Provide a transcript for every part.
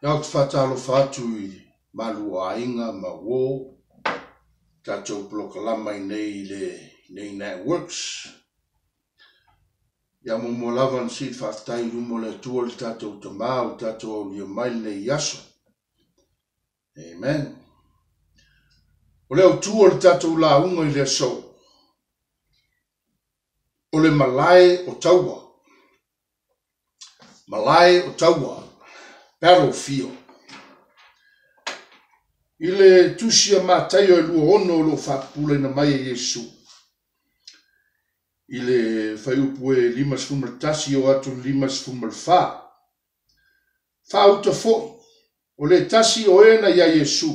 Ia ou te faatalofa atu i malu o aiga ma uo, tatou polokalama i nei i le nei networks. Ia muamua lava ona sili faafetai i luma o le Atua le tatou Tama ua tatou aulia mai lenei aso. Amen. O le autu o le tatou lauga i le aso, o le malae o taua. Malae o taua, battlefield. I le tusi a Mataio e 26 o lo o faapupulaina mai e Iesu, i le fuaiupu e 51 e oo atu i le 54, Faauta foi, o le tasi o e na iā Iesu,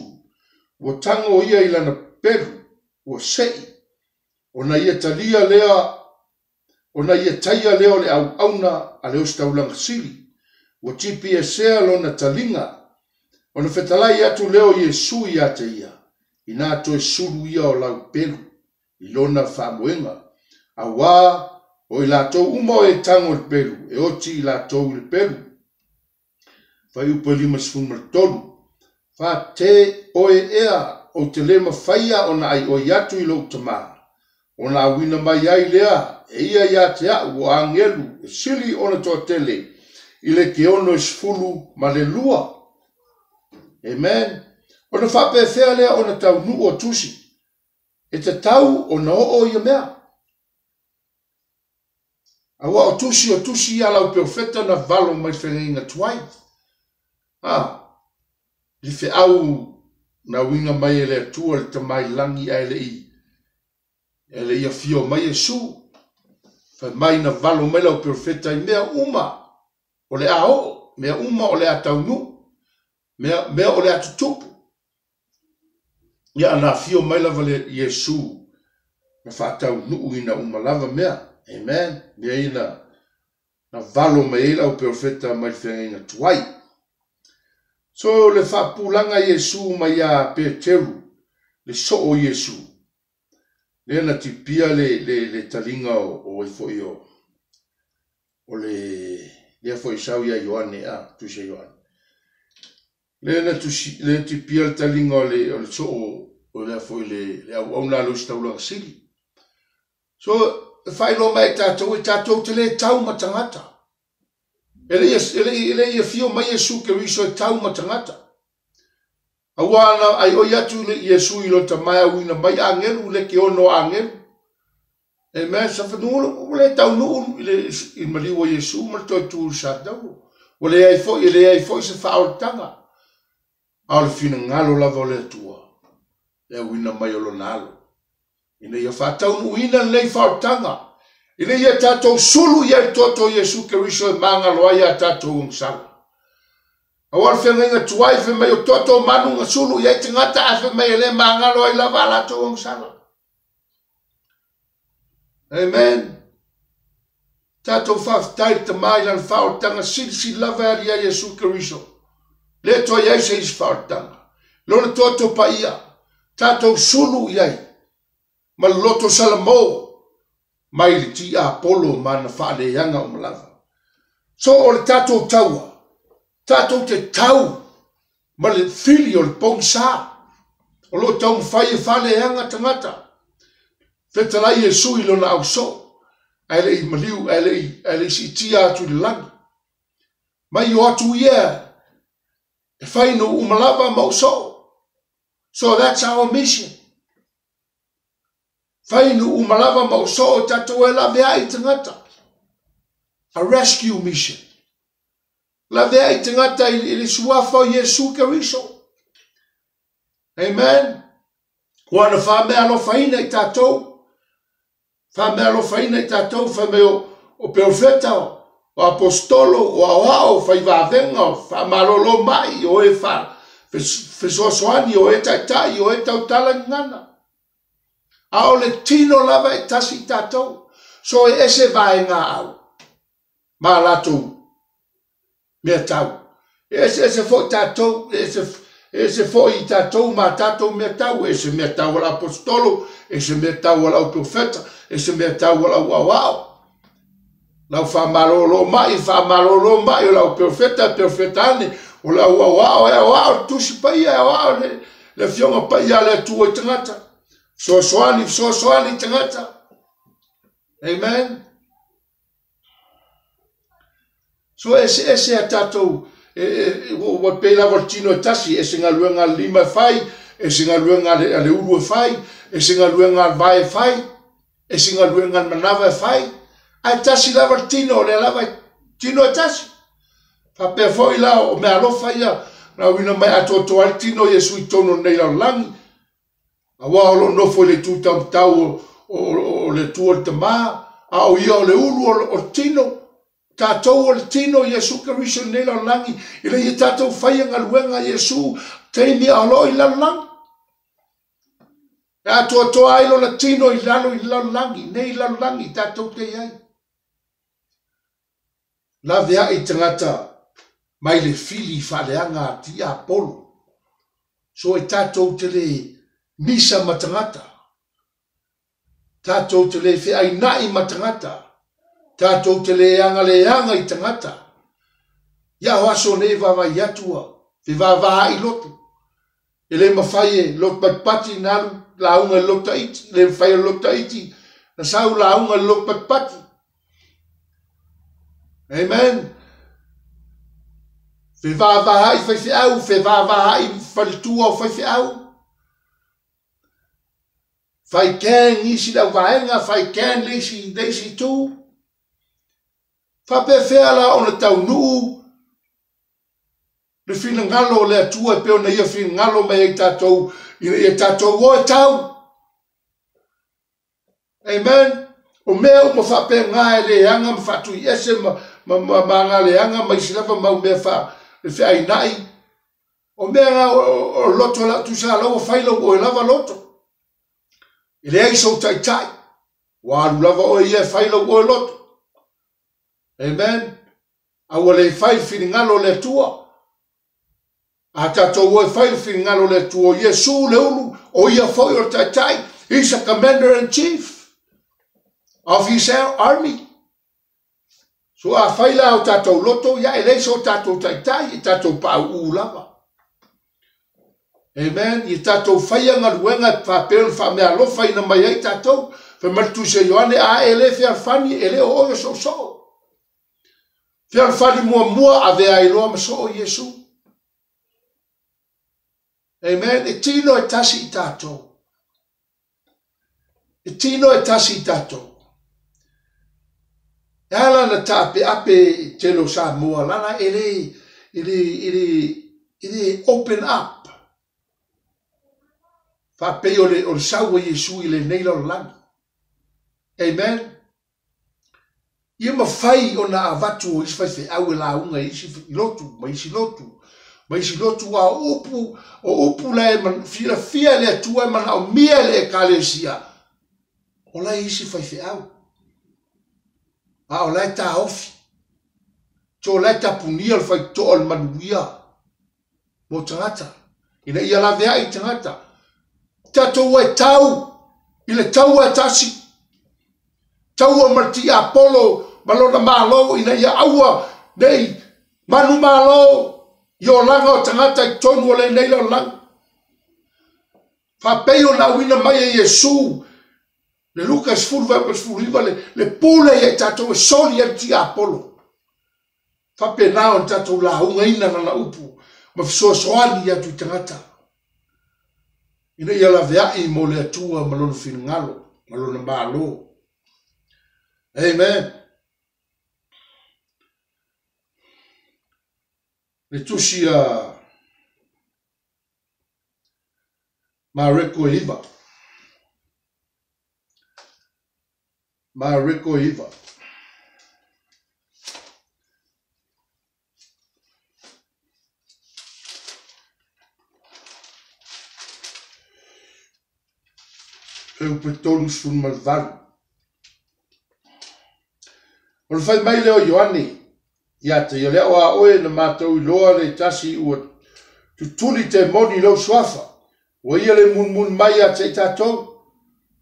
ua tago ia i lana pelu, ua se'i, ona ia talia lea Ona ia taia lea o le auauna a le Ositaulaga Sili, ua tipiesea lona taliga, ona fetalai atu lea o Iesu ia te ia, inā toe sulu ia o lau pelu i lona faamoega, auā o i latou uma o e tago i le pelu, e oti i latou i le pelu. Fuaiupu e 53, Fa te oe ea ou te le mafaia ona aioi atu i lou Tama, ona auina mai ai lea e ia ia te a'u o agelu e sili ona toatele i le keono e 12. Amen. Ona faapefea lea ona taunuu o tusi? E tatau ona oo ia mea. Aua o tusi, o tusi ia a lau perofeta na valo mai le feagaiga tuai. A, i le feau na uiga mai e le Atua le Tama i lagi ae le i, ae le i afio mai Iesu. Fai mai na valo mai lau perofeta i mea uma o le a oo, mea uma o le a taunuu, mea, mea o le a tutupu. Ia, na afio mai lava le Iesu na faataunuuina uma lava mea. Amen. Mea ia na, na valo mai ai le au perofeta mai le feagaiga tuai. So, le faapupulaga Iesu mai ia Peteru, le soo o Iesu, lea na tipia le, le, le taliga o, o ai foi o, o le, lea foi sau ia Ioane, a, tusi a Ioane. Lea na tusi, lea na tipia le taliga o le, o le soo o lea foi le, le auauna a le Ositaulaga Sili. So, e faailoa mai e tatou, e tatou te le tau ma tagata. E le i, e le i, e le i afio mai Iesu Keriso e tau ma tagata. Aua na aioi atu le Iesu i lona Tama e auina mai agelu, le ke ono agelu. Amen. Sa whanua ua le taunuu i le, i maliu o Iesu ma le toe tū i sa tau. Ua leai foi, e leai foi se faaolataga. A o le finagalo lava o le Atua, le auina mai o lona alo. Ina ia faataunuuina lenei faaolataga, ina ia tatou sulu i ai le toto o Iesu Keriso e magalo ai a tatou agasala. Aua o le feagaiga tuai fai mai o toto o manu na sulu i ai tagata ae fai mai e le magalo ai lava a latou agasala. Amen. Tatou faafetai le Tama i lana faaolataga silisili lava e ali ai Iesu Keriso. Le toe i ai se isi faaolataga. Lona toto paia, tatou sulu i ai ma le loto salamo mai le tiapolo ma ana faaleaga uma lava. So o le tatou taua, tatou te tau ma le fili o le pogisa o lo o taumafai e faaleaga tagata. Fetalai Iesu i lona ausoo, ae le i maliu, ae le i, ae le i siitia atu i le lagi. Mai o atu ia e fai nuu uma lava ma ou soo. So that's our mission. Fai nuu uma lava ma ou soo tatou e laveai tagata. A rescue mission. Laveai tagata i le suafa o Iesu Keriso. Amen. Ua na faameaalofaina i tatou, faameaalofaina i tatou, fai mai o, o perofeta, o apostolo, o aoao, o faivavega, o faamalolo mai, o e fa, fesoasoani, o e taitai, o e tautala gagana. A o le tino lava e tasi i tatou. So e ese vaega au ma latou mea tau. E eseese foi tatou, e ese, e ese foi i tatou ma tatou mea tau, e ese mea tau a le aposetolo, e ese mea tau a le au profeta, e ese mea tau a le au aoao. Lau faamalolo mai, faamalolo mai o lau profeta, profeta ane, o le au aoao, e aoao le Tusi Paia, e aoao le, le Afioga Paia a le Atua i tagata. Fesoasoani, fesoasoani i tagata. Amen. So eseese a tatou, e, e, ua pei lava o le tino e tasi, ese galuega a le lima e fai, ese galuega a le, a le ulu e fai, ese galuega a le vae e fai, ese galuega a le manava e fai, ae tasi lava le tino, o lea lava e tino e tasi. Faapea foi la o meaalofa ia na auina mai atoatoa ai le tino o Iesu i totonu o lenei lalolagi, aua o lo o nofo i le itu taumatau o, o, o, o le Atua le Tama, a o ia o le ulu o, o le tino, tatou o le tino o Iesu Keriso i lenei lalolagi, ina ia tatou faia galuega a Iesu taimi a o lo o i le lalolagi. E atoatoa ai lona tino i lalo i le lalolagi, nei lalolagi tatou te i ai. Laveai tagata mai le fili faaleaga a tiapolo. So e tatou te le misa ma tagata. Tatou te le feaina'i ma tagata. Tatou te le agaleaga i tagata. Ia o aso nei e vaavaai atu ua fevavaa'i loto. E le mafai e loto patipati na alu lauga i le loto Tahiti, e le mafai e le loto Tahiti na sau lauga i le loto patipati. Amen. Fevavaa'i faifeau, fevavaa'i faletua o faifeau. Fai gang isi le auvaega, fai gang le isi, le isi itu. Faapefea la ona taunuu le finagalo o le Atua e pei ona Ia finagalo mai ai tatou ina ia tatou o e tau. Amen. O mea uma faapena e leaga ma faatuiese ma, ma, ma, ma agaleaga ma isi lava mau mea faa, le feainai. O mea na o, o, o loto la tusa la ua fai lou oe lava loto. E leai sou taitai. Ua alu lava oe ia e fai lou oe loto. Amen. A ua le fai le finagalo o le Atua. A tatou o e fai le finagalo o le Atua, o Iesu le ulu, o ia foi o le taitai, he's a commander in chief of his army. So a fai la o tatou loto, ia e leai so tatou taitai, e tatou pauu lava. Amen. Ia tatou faia galuega e faapea ona faameaalofaina mai ai tatou. Fai mai le Tusi a Ioane, a e le fealofani, e le o oe o soosoo. Fealofani muamua, avea ai loa ma soo Iesu. Amen. E tino e tasi i tatou. E tino e tasi i tatou. E ala na taapeape i tele o Samoa, lana e le, e le, e le, e le open up. Faapei o le, o le sau a Iesu i lenei lalolagi. Amen. Ia mafai ona avatu o isi faifeau e lauga i isi lotu ma isi lotu ma isi lotu, a o upu, o upu la e filafia e le Atua e manaomia e le Ekalesia, o la e isi faifeau, a o la e taofi, so la e tapunia le faitotoa o le manuia mo tagata, ina ia laveai i tagata. Tatou e tau i le taua e tasi, taua ma le tiapolo ma lona Malo, ina ia aua nei manumalo i olaga o tagata i totonu o lenei lalolagi. Faapei ona auina mai e Iesu le Luka 10:19 le, le pule ia i tatou e soli ai le tiapolo. Faapena ona tatou laugaina lana upu ma fesoasoani atu i tagata ina ia laveai mo le Atua ma lona finagalo ma lona Malo. Amen. Le tusi a Mareko e 9. Mareko e 9. Fuaiupu 38. O le fai mai lea o Ioane ia te ia, O le ao a oe na matou iloa le tasi ua tutuli temoni i lou suafa, ua ia le munumunu mai ia te i tatou,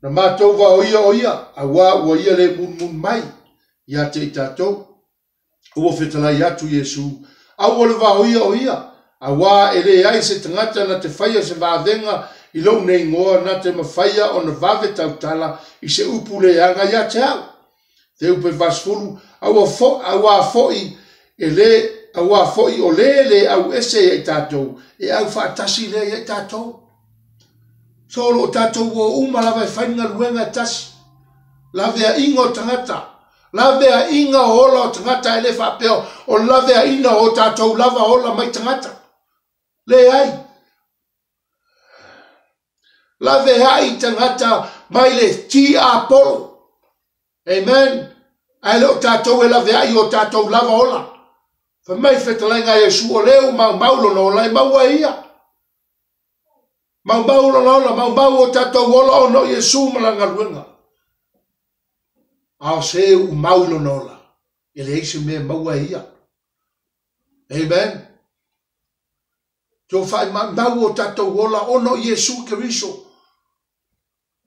na matou vaoia o ia, auā ua ia le munumunu mai ia te i tatou. Ua fetalai atu Iesu, Aua le vaoia o ia, auā e leai se tagata na te faia se vavega i lou nei igoa na te mafaia ona vave tautala i se upu leaga ia te au. Fuaiupu e 40, Aua fo, auā foi e lē, auā foi o lē lē auese ia i tatou, e au faatasi lea ia i tatou. So o lo o tatou o uma lava e fai le galuega e tasi. Laveaiga o tagata, laveaiga o ola o tagata e le faapea o le laveaiina o tatou lava ola mai tagata. Leai. Laveai tagata mai le tiapolo. Amen. Ae le o tatou e laveai o tatou lava ola. Fai mai le fetalaiga a Iesu, o le ua maumau lona ola e maua e ia. Maumau lona ola, maumau o tatou ola ona o Iesu ma lana galuega. A o se ua mau i lona ola, e leai se mea e maua e ia. Amen. Tau faamaumau o tatou ola ona o Iesu Keriso.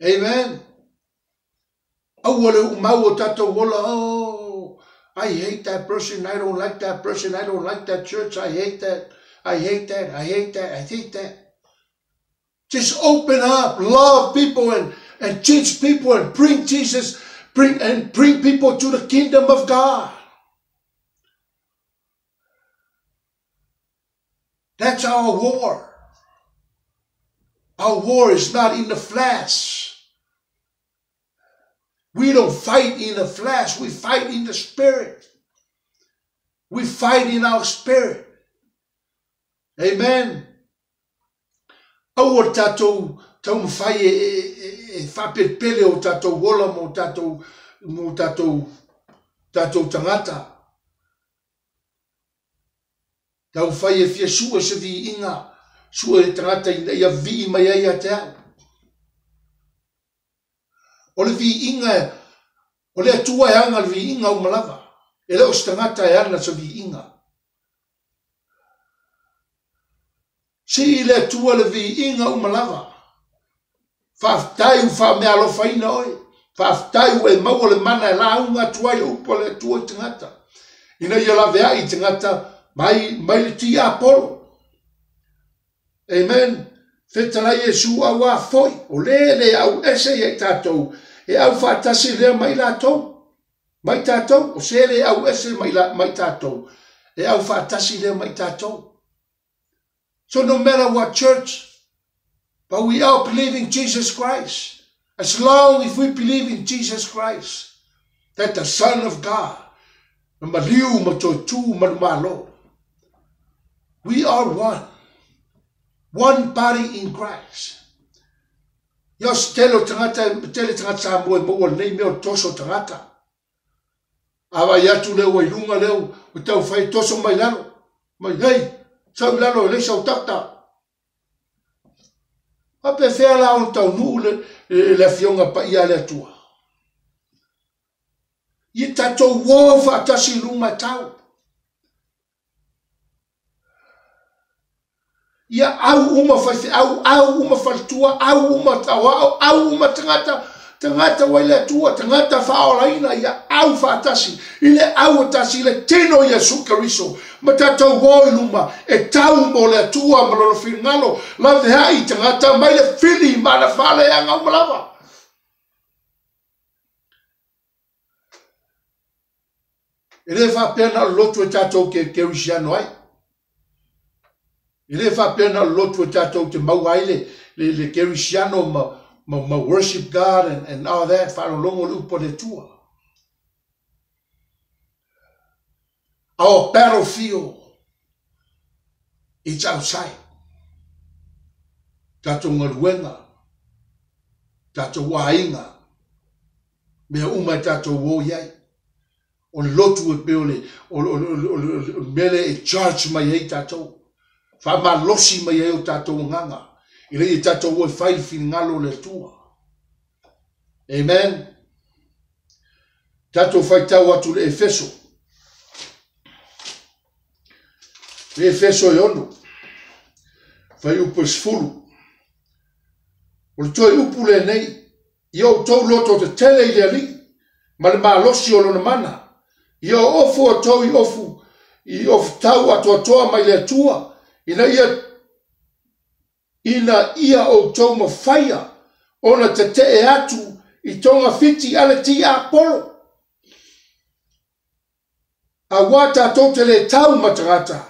Amen. Aua le uumau o tatou ola, oh, I hate that person, I don't like that person, I don't like that church, I hate that, I hate that, I hate that, I hate that. Just open up, love people and, and teach people and bring Jesus, bring and bring people to the kingdom of God. That's our war. Our war is not in the flesh. We don't fight in the flesh, we fight in the spirit. We fight in our spirit. Amen. Aua le tatou taumafai e, e, e, e faapelepele o tatou ola mo tatou, mo tatou, tatou tagata. Taumafai e fia sue se viiga, sue le tagata ina ia vivii mai ai ia te au. O le viiga, o le Atua e ana le viiga uma lava. E le o se tagata e ana se viiga. Sii i le Atua le viiga uma lava. Faafetai ua faameaalofaina oe. Faafetai ua e maua le mana e lauga atu ai le upu a le Atua i tagata, ina ia laveai i tagata mai, mai le tiapolo. Amen. Fetalai Iesu auā foi, o lē le au ese ia i tatou, e au faatasi lea ma i latou. Ma i tatou, o se le au ese ma i, la, ma i tatou, e au faatasi lea ma i tatou. So no matter what church, but we all believe in Jesus Christ. As long if we believe in Jesus Christ, that the Son of God, na maliu ma toe tū manumalo. We are one. One body in Christ. Ia o se tele o tagata, tele tagata Samoa e maua lenei mea o le toso o tagata. A vaai atu lea ua i luga lea ua tau fai toso mai lalo. Mai, hei, sau i lalo e leai sau tata. Faapefea la ona taunuu le, le, le afioga paia a le Atua? Ia tatou o faatasi i luma e tau. Ia au uma faifeau, au uma faletua, au uma tauao, au uma tagata, tagata ua i le Atua, tagata faaolaina, ia au faatasi, i le au e tasi, i le tino o Iesu Keriso, ma tatou o i luma, e tau mo le Atua ma lona finagalo, laveai i tagata mai le fili ma ana faaleaga uma lava. E le faapea na o le lotu e tatou te kerisiano ai. E le faapea na o le lotu e tatou te maua ai le, le, le kerisiano ma, ma, ma worship God and, and all that, faalogologo le upu a le Atua. Our battlefield it's outside. Tatou galuega, tatou aiga, mea uma e tatou o i ai. O le lotu e pei o le, o, o, o, o, o le mea lea e charge mai ai tatou. Faamalosi mai ai o tatou agaga. Ina ia tatou o e fai le finagalo o le Atua. Amen. Tatou faitau atu le Efeso. Le Efeso e ono. Fuaiupu e 10. O le toe upu lenei, Ia outou loto tetele i le Alii, ma le malosi o lona mana. Ia ofu outou i ofu, i ofutau atoatoa mai le Atua, ina ia ina ia outou mafaia ona tetee atu i togafiti a le tiapolo. Aua tatou te le tau ma tagata,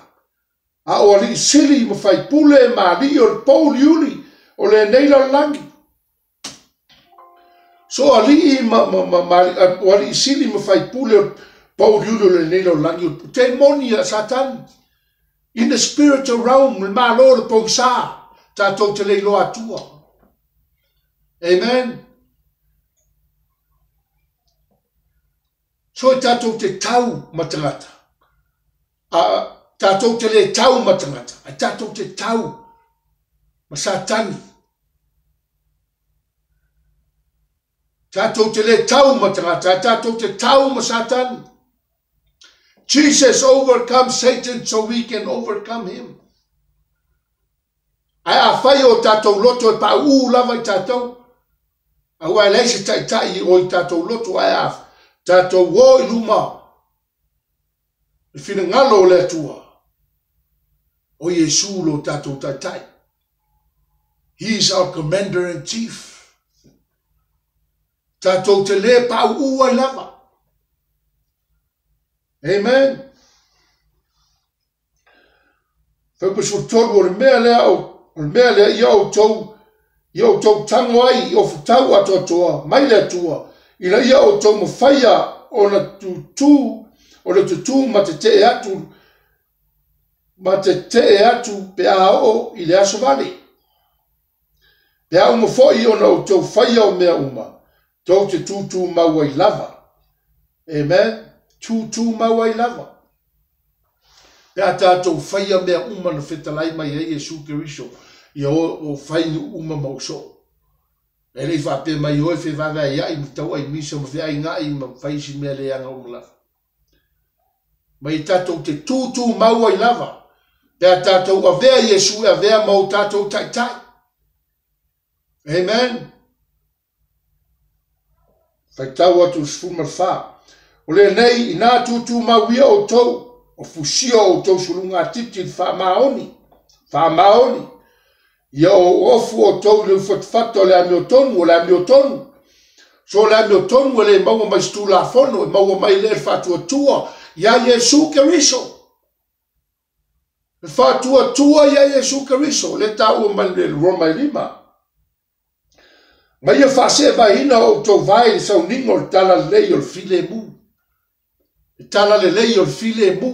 a o alii sili ma faipule ma alii o le pouliuli o lenei lalolagi. So alii ma, ma, ma, ma o alii sili ma faipule o le pouliuli o lenei lalolagi, o temoni a Satani. In the spiritual realm, le malo o le pogisa, tatou te le iloa atua. Amen. So e tatou te tau ma tagata. A, tatou te le tau ma tagata, ae tatou te tau ma Satani. Tatou te le tau ma tagata, ae tatou te tau ma Satani. Jesus overcomes Satan so we can overcome him. Ae afai o tatou loto e pauu lava i tatou, aua e leai se taitai o i tatou loto, ae a tatou o i luma le finagalo o le Atua, o Iesu lo tatou taitai. He is our commander in chief. Tatou te le pauu ai lava. Amen. Fuaiupu 13, o le mea lea o le mea lea ia outou ia outou tago ai i ofutau atoatoa mai le Atua, ina ia outou mafaia ona tutū o le tutū ma tetee atu ma tetee atu pe a oo i le aso vale. Pe a uma foi ona outou faia o mea uma, tou te tūtūmau ai lava. Amen. Tūtūmau ai lava. Pe a tātou faia mea uma na fetalai mai ai Iesu Keriso, ia o, o fai nuu uma ma o soo. E le i faapea mai oe fevaevaea'i ma tauai misa ma feaiga'i ma fai isi mea leaga uma lava. Ma i tatou te tūtūmau ai lava, pe a tatou avea Iesu e avea ma o tatou taitai. Amen. Faitau atu i le 14. O lenei, inā tūtūmau ia outou, o fusia o outou sulugatiti i le faamaoni, faamaoni, Ia o ofu outou i le ufatufata o le amiotonu, o le amiotonu. So o le amiotonu e le maua mai se Tulafono, e maua mai lea le faatuatua iā Iesu Keriso. Le faatuatua iā Iesu Keriso, lea taua mai le Roma e 5. Ma ia faaseevaeina o outou vae i le sauniga o le talalelei o le filemu. Le talalelei o le filemu.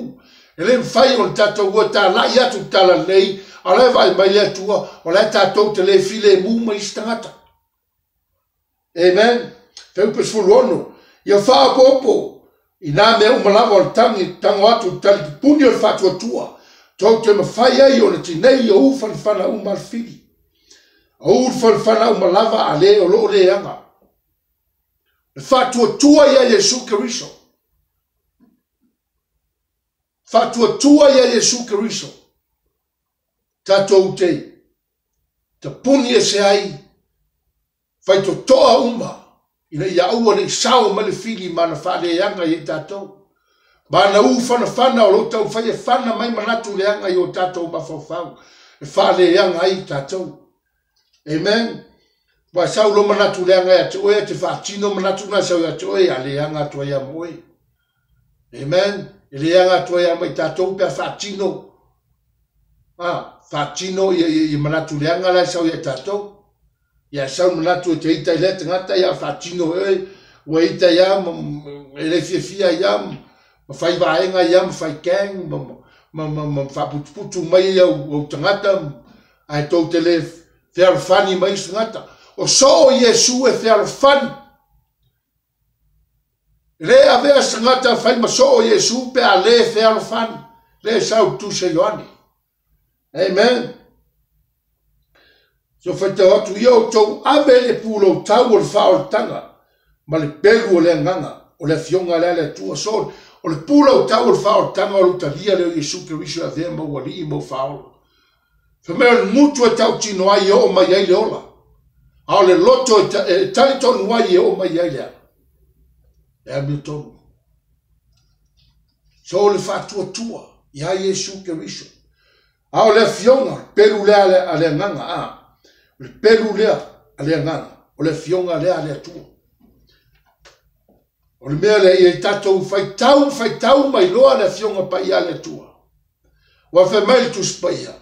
E le mafai ona tatou o e talai atu le talalelei, a o la e vaai mai le Atua, o la e tatou te le filemu ma isi tagata. Amen. Fuaiupu 16, Ia faaopoopo i nā mea uma lava o le tagi, tago atu i le talipupuni o le faatuatua, tou te mafai ai ona tinei o u fanafana uma a le fili. O u fanafana uma lava a le o lo o leaga. Le faatuatua ia Iesu Keriso. Faatuatua ia Iesu Keriso. Tatou te tapuni ese ai faitotoa uma ina ia aua ne i sao mai le fili ma ana faaleaga ia i tatou. Ma ana u fanafana o lo o taumafai e fana mai manatu leaga i o tatou mafaufau e faaleaga ai i tatou. Amen. Ua sau lo manatu leaga ia te oe, e te faatino manatu na sau ia te oe, a leaga atu ai ia ma oe. Amen. E leaga atu ai ia ma i tatou pe a faatino. Ah, faatino ia, ia, ia manatu leaga la e sau ia i tatou. Ia sau manatu e te ita i lea tagata, ia faatino e oe, ua ita ia, ma, e le fiafia ia, ma fai vaega ia, ma fai gang, ma, ma, ma, ma faaputuputu mai au, au tagata, ae tou te le fealofani mai isi tagata. O soo Iesu e fealofani. E le avea se tagata fai ma soo Iesu pe a le fealofani. Le sau le Tusi a Ioane. Amen. So faitau atu ia outou ave le pulou tau o le faaolataga ma le pelu o le agaga o le afioga lea a le Atua. So o le pulou tau o le faaolataga o lou talia lea o Iesu Keriso e avea ma ou alii ma ou faaola. Fai mai o le gutu e tautino ai e oo mai ai le ola, a o le loto e, ta, e talitonu ai e oo mai ai le ala. Le amiotonu. So le faatuatua ia Iesu Keriso. A o le Afioga, o le pelu lea a le Agaga, a, o le pelu lea a le Agaga, o le Afioga lea a le Atua. O le mea lea, ia i tatou faitau, faitau mai loa le Afioga Paia a le Atua. Ua fai mai le Tusi Paia,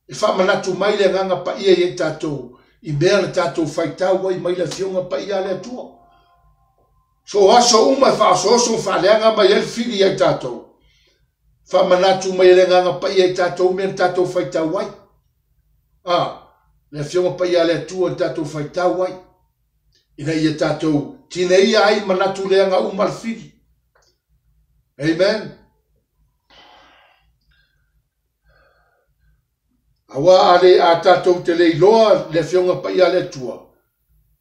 e faamanatu mai le Agaga Paia ia i tatou, i mea na tatou faitau ai mai le Afioga Paia a le Atua. So o aso uma e faaosooso ma faaleaga mai ai le fili ia i tatou, faamanatu mai e le Agaga Paia i tatou mea na tatou faitau ai. A, le Afioga Paia a le Atua na tatou faitau ai, ina ia tatou tineia ai manatu leaga uma a le fili. Amen. Aua a le a tatou te le iloa le Afioga Paia a le Atua,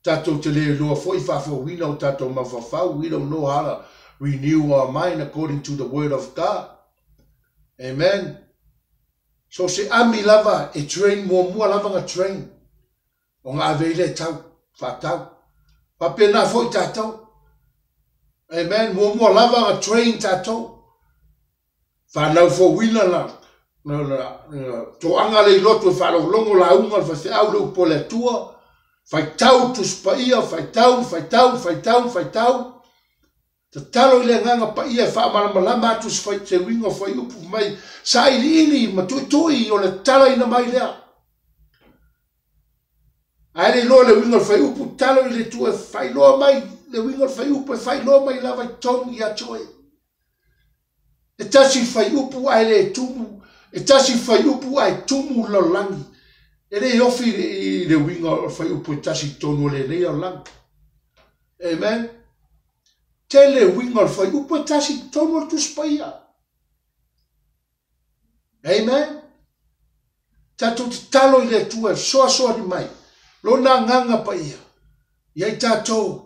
tatou te le iloa foi faafouina o tatou mafaufau. We don't know how to renew our mind according to the word of God. Amen. So se ami lava e train muamua lava na train ona ave ai lea tau faatau. Faapena foi tatou. Amen. Muamua lava na train tatou. Fanau fouina na na na na toaga le ilotu e faalogologo lauga le faifeau le upu a le Atua, faitau Tusi Paia, faitau, faitau, faitau, faitau, tatalo i le Agaga Paia e faamalamalama atu se fai, se uiga o fuaiupu mai sailiili ma tuitui o le tatalaina mai lea. Ae le iloa le uiga o le fuaiupu, tatalo i le Atua e faailoa mai le uiga o le fuaiupu e faailoa mai lava i totonu ia te oe. E tasi fuaiupu ae le tumu, e tasi fuaiupu ae tumu le lalolagi. E le ofi i le uiga o le fuaiupu e tasi i totonu o lenei lalolagi. Amen. Tele uiga o le fuaiupu e tasi i totonu o le Tusi Paia. Amen. Tatou tatalo i le Atua e fesoasoani mai Lona Agaga Paia ia i tatou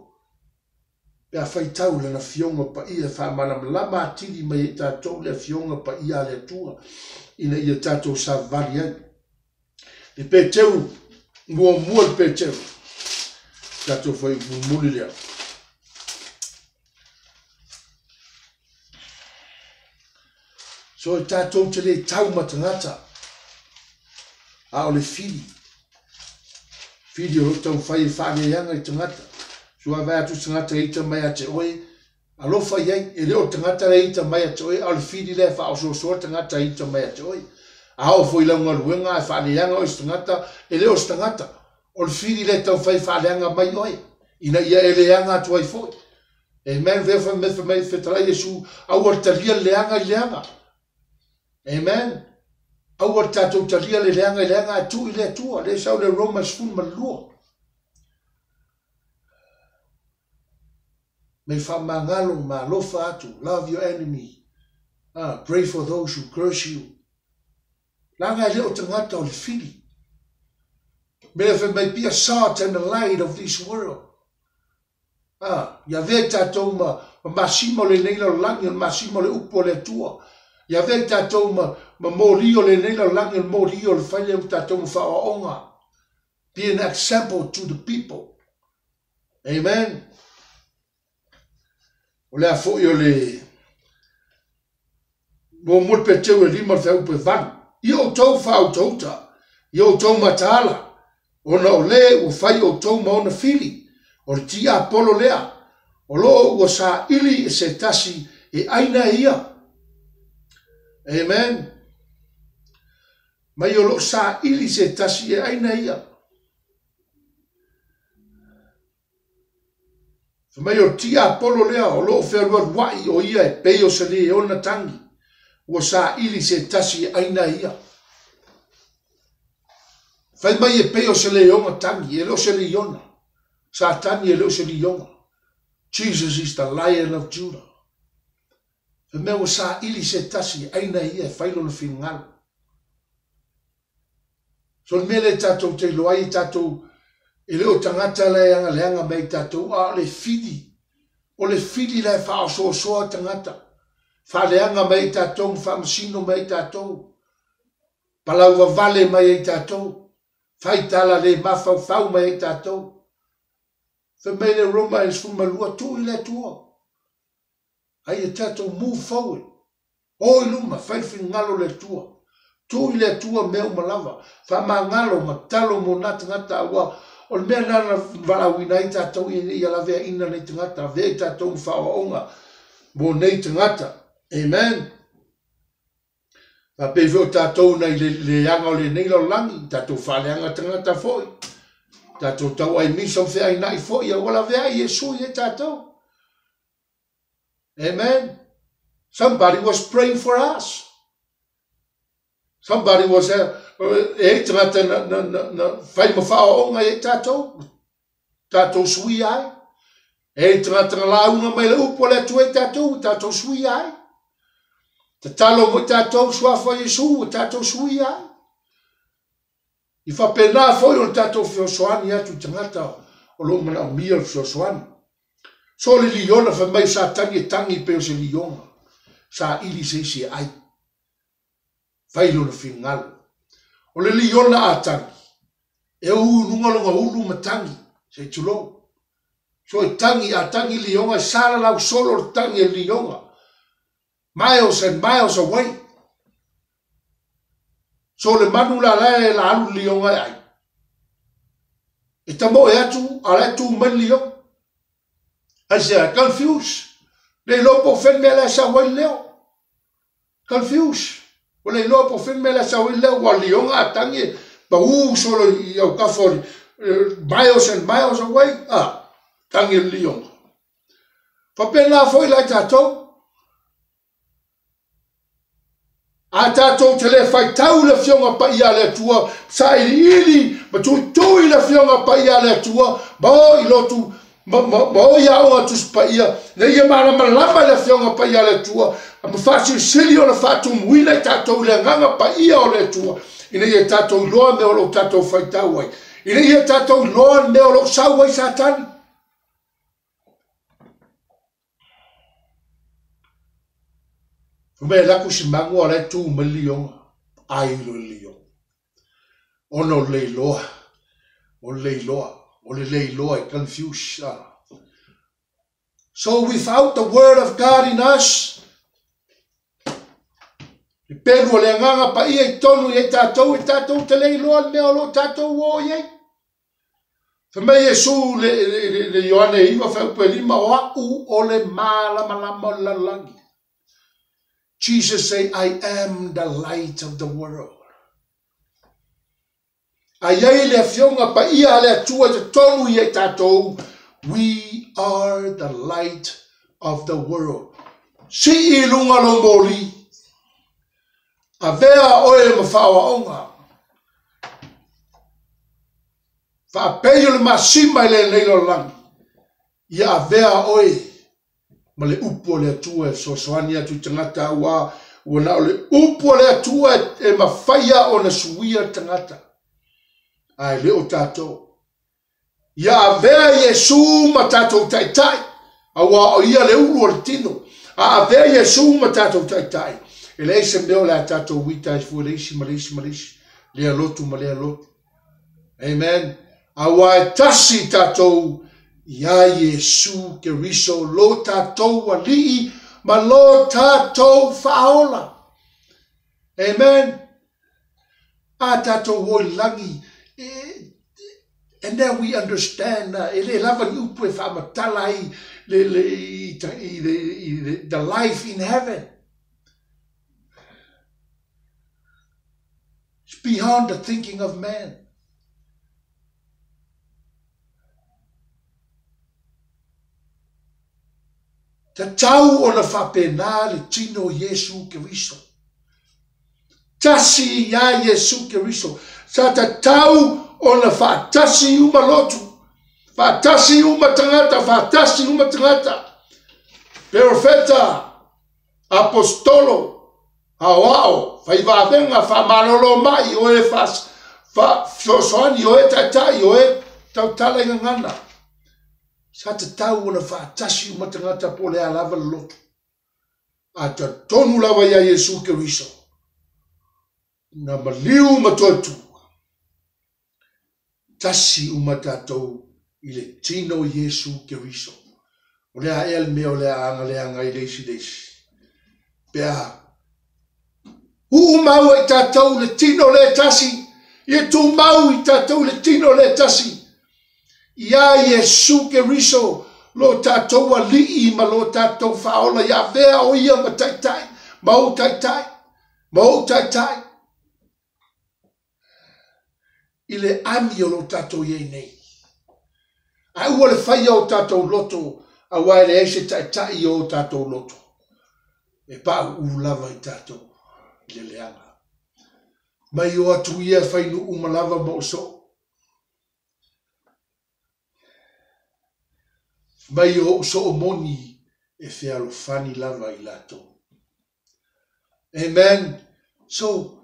pe a faitau Lana Afioga Paia e faamalamalama atili mai ai tatou le Afioga Paia a le Atua ina ia tatou savavali ai. Le Peteru, muamua le Peteru, tatou fai mulimuli lea. So e tatou te le tau ma tagata, a o le fili, fili o lo taumafai e faaleaga i tagata. So a vaai atu se tagata e ita mai ia te oe, alofa i ai, e le o le tagata lea e ita mai ia te oe, a o le fili lea e faaosoosoa le tagata e ita mai ia te oe. A oo foi i lau galuega ae faaleaga oe i se tagata, e le o se tagata, o le fili lea e taumafai e faaleaga mai oe, ina ia e leaga atu ai foi. Amen. Fea fai mai, fai mai, fetalai Iesu, aua le talia le leaga i leaga. Amen. Aua le tatou talia le leaga i leaga, ae tuu i le Atua. Lea sau le Roma 12. Mei faamagalo ma alofa atu. Love your enemy. Pray for those who curse you. Leaga e le o tagata o le fili. Mea fai mai, be a salt and a light of this world. Ā, ia avea i tatou ma, ma masima o lenei lalolagi, o le masima o le upu a le Atua. Ia avea i tatou ma, ma moli o lenei lalolagi, o le moli o le fai lea o tatou ma faaoaoga. Be an example to the people. Amen. O le a foi o le muamua le Peteu e lima le feaupu e valu. I outou faautauta, i outou mataala, ona o le ua fai outou ma ona fili, o le tiapolo lea, o lo o ua saili e se tasi e aina e ia. Amen. Mai o lo o saili se tasi e aina e ia. Fai mai o le tiapolo lea o lo o fealualuaʻi o ia e pei o se leona tagi, ua saili se tasi e ʻaina e ia. Fai mai e pei o se leona tagi, e le o se liona. Satani e le o se liona. Jesus is the Lion of Judah. Fai mai ua saili se tasi e ʻaina e ia e fai lona finagalo. So le mea lea tatou te iloa ai tatou e le o tagata la e agaleaga mai tatou, a o le fili, o le fili la e faaosoosoa tagata, faaleaga mai ai tatou ma faamasino mai ai tatou, palauvavale mai ai tatou, faitala le mafaufau mai ai tatou. Fai mai le Roma e 12, tuu i le Atua. Ai e tatou move forward. O i luma, fai le finagalo o le Atua. Tuu i le Atua mea uma lava. Faamagalo ma tatalo mo na tagata aua o le mea lena na valaauina ai tatou ina ia laveaiina nei tagata, avea i tatou ma faaoaoga mo nei tagata. Amen. Faapei foi o tatou nai le leaga o lenei lalolagi, tatou faaleaga tagata foi, tatou tauai misa ma feainai foi, aua laveai Iesu i ai tatou. Amen. Somebody was praying for us. Somebody was uh, e ai tagata na, na, na, na fai ma faaoaoga i ai tatou, tatou suia ai. E ai tagata na lauga mai le upu a le Atua i tatou, tatou suia ai. Tatalo mo i tatou, suafa Iesu, tatou suia ai. I faapena foi o le tatou fesoasoani atu i tagata o lo o manaomia le fesoasoani. So le liona fai mai o Satani e tagi pei o se liona, saili se isi e ai. Fai lona finagalo. O le liona a tagi, e ū i luga lona ulu ma tagi, se i tulou. So e tagi, a tagi le liona, e salalau solo le tagi a le liona. Miles and miles away. So le manu la la e la alu le lioga e ai. E tamoe atu, a la e tu mai le lioga. I say, I confuse. Le iloa po o fea le mea la e sau ai le leo. Confuse. Ua le iloa po o fea le mea la e sau ai le leo. Ua lioga a tagi e pau solo i autafa o le miles and miles away. Ah, tagi le lioga. Faapena foi la i tatou. A tatou te le faitau le Afioga Paia a le Atua, sailiili ma tuitui le Afioga Paia a le Atua, ma o i lotu, ma, ma, ma o i aoga Tusi Paia, ina ia malamalama i le Afioga Paia a le Atua, ma faasilisili ona faatumuina i tatou i le Agaga Paia o le Atua, ina ia tatou iloa mea o lo o tatou faitau ai, ina ia tatou iloa le mea o lo o sau ai Satani. Fai mai e alu atu si magu a o la e tu mai le lioga, ai loa le lioga. Ona o le le iloa, o le le iloa, o le le iloa e confuse. Ah. So without the word of God in us, le pelu o le agaga paia i tonu i ai tatou, e tatou te le iloa le mea o lo o tatou o i ai. Fai mai Iesu le, le, le, le Ioane 9 fuaiupu e 5, o a'u o le malamalama o le lalolagi. Jesus say, I am the light of the world. A i ai le Afioga Paia a le Atua i totonu ia i tatou, we are the light of the world. Sii i luga lou moli. Avea oe ma faaoaoga. Faapei o le masima i lenei lalolagi, ia avea oe ma le upu a le Atua e fesoasoani atu i tagata aua ua na o le upu a le Atua e mafaia ona suia le tagata, ae le o tatou. Ia avea Iesu ma tatou taitai, aua o ia le ulu o le tino. A avea Iesu ma tatou taitai, e leai se mea o le a tatou uita ai fua i le isi ma le isi ma le isi, lea lotu ma lea lotu. Amen. Aua e tasi tatou iā Iesu Keriso lo tatou Alii ma lo tatou Faaola. Amen. A tatou o i lagi, and now we understand, e le lava ni upu e faamatala ai le, le, i, i, le, i le, the life in heaven. It's beyond the thinking of man. Tatau ona faapena le tino o Iesu Keriso. Tasi iā Iesu Keriso. Sa tatau ona faatasi uma lotu. Faatasi uma tagata, faatasi uma tagata. Perofeta, apostolo, aoao, faivavega, faamalolo mai, o e fesoasoani, o e taitai, o e tautala i gagana. Sa tatau ona faatasi uma tagata po o le a lava le lotu. A talitonu lava iā Iesu Keriso, na maliu ma toe tu. Tasi uma tatou i le tino o Iesu Keriso. O le a ea le mea o le a agaleaga ai le isi i le isi? Pe a Uu maua i tatou le tino lea e tasi, ia tumau i tatou le tino lea e tasi. Ia Iesu Keriso lo tatou alii ma lo tatou faaola, ia avea o ia ma taitai, ma ou taitai, ma ou taitai. I le ami o lo tatou i ai nei. Ae ua le faia o tatou loto, aua e leai se taitai o tatou loto. E pauu lava i tatou i le leaga. Mai o atu ia e fai nuu uma lava ma ou soo. Mai o ou soo moni e fealofani lava i latou. Amen. So,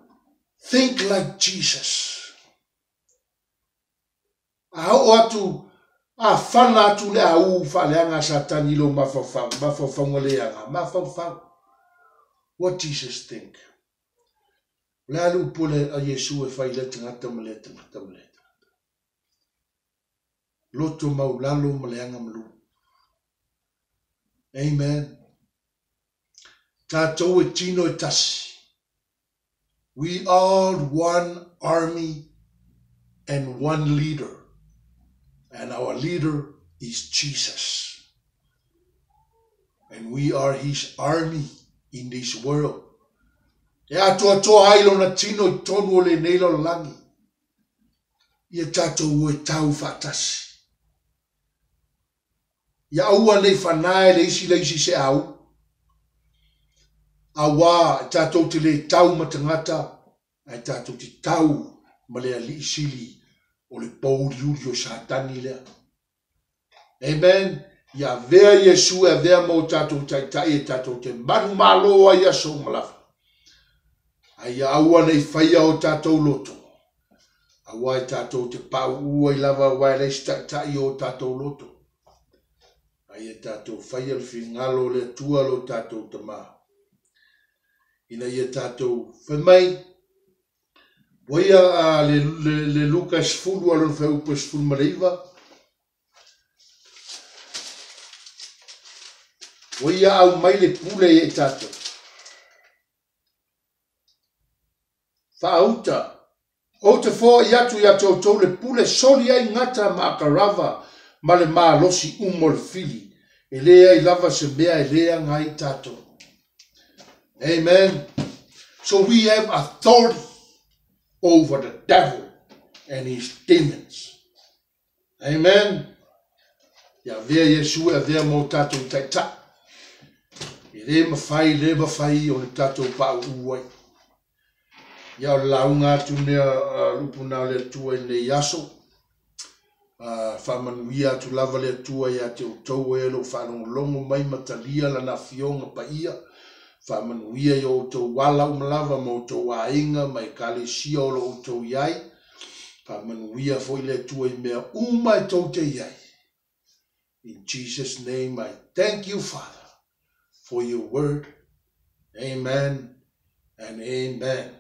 think like Jesus. A oo atu, a fana atu le aū faaleaga a Satani i lou mafaufau, mafaufauga leaga, mafaufau. What Jesus think? O le a le upu a Iesu e fai i lea tagata ma lea tagata ma lea tagata? Loto maulalo ma leaga malu. Amen. Tatou e tino e tasi. We are one army and one leader. And our leader is Jesus. And we are his army in this world. E atoatoa ai lona tino i tonu o lenei lalolagi. Ia tatou o e tau faatasi. Ia aua nei fanae le isi le isi se au. Auā e tatou te le tau ma tagata, ae tatou te tau ma le Alii Sili o le pōuliuli o Satani lea. Amen. Ia avea Iesu e avea ma o tatou Taitai e tatou te manumalo ai i aso uma lava. A ia aua nei faia o tatou loto, aua e tatou te pauu ai lava aua e leai se Taitai o o tatou loto. A ia tatou faia le finagalo o le Atua lo tatou Tama, ina ia tatou fai mai, ua ia a le, le, le Luka e 10 a lona fuaiupu e 19, ua ia aumai le pule ia i tatou. Faauta, Ou te foai atu ia te outou le pule soli ai gata ma akarava ma le malosi uma o le fili, e leai lava se mea e leaga ai tatou. Amen. So we have authority over the devil and his demons. Amen. Ia avea Iesu e avea mo tatou taitai. E le mafai, le mafai ona tatou pauu ai. Ia o le lauga atu nea lupu na o le Atua i lenei aso. Faamanuia atu lava le Atua ia te outou e o lo o faalogologo mai ma talia Lana Afioga Paia. Faamanuia i o outou ala uma lava ma outou aiga ma Ekalesia o lo o outou i ai. Faamanuia foi le Atua i mea uma e tou te i ai. In Jesus name I thank you, Father, for your word. Amen and amen.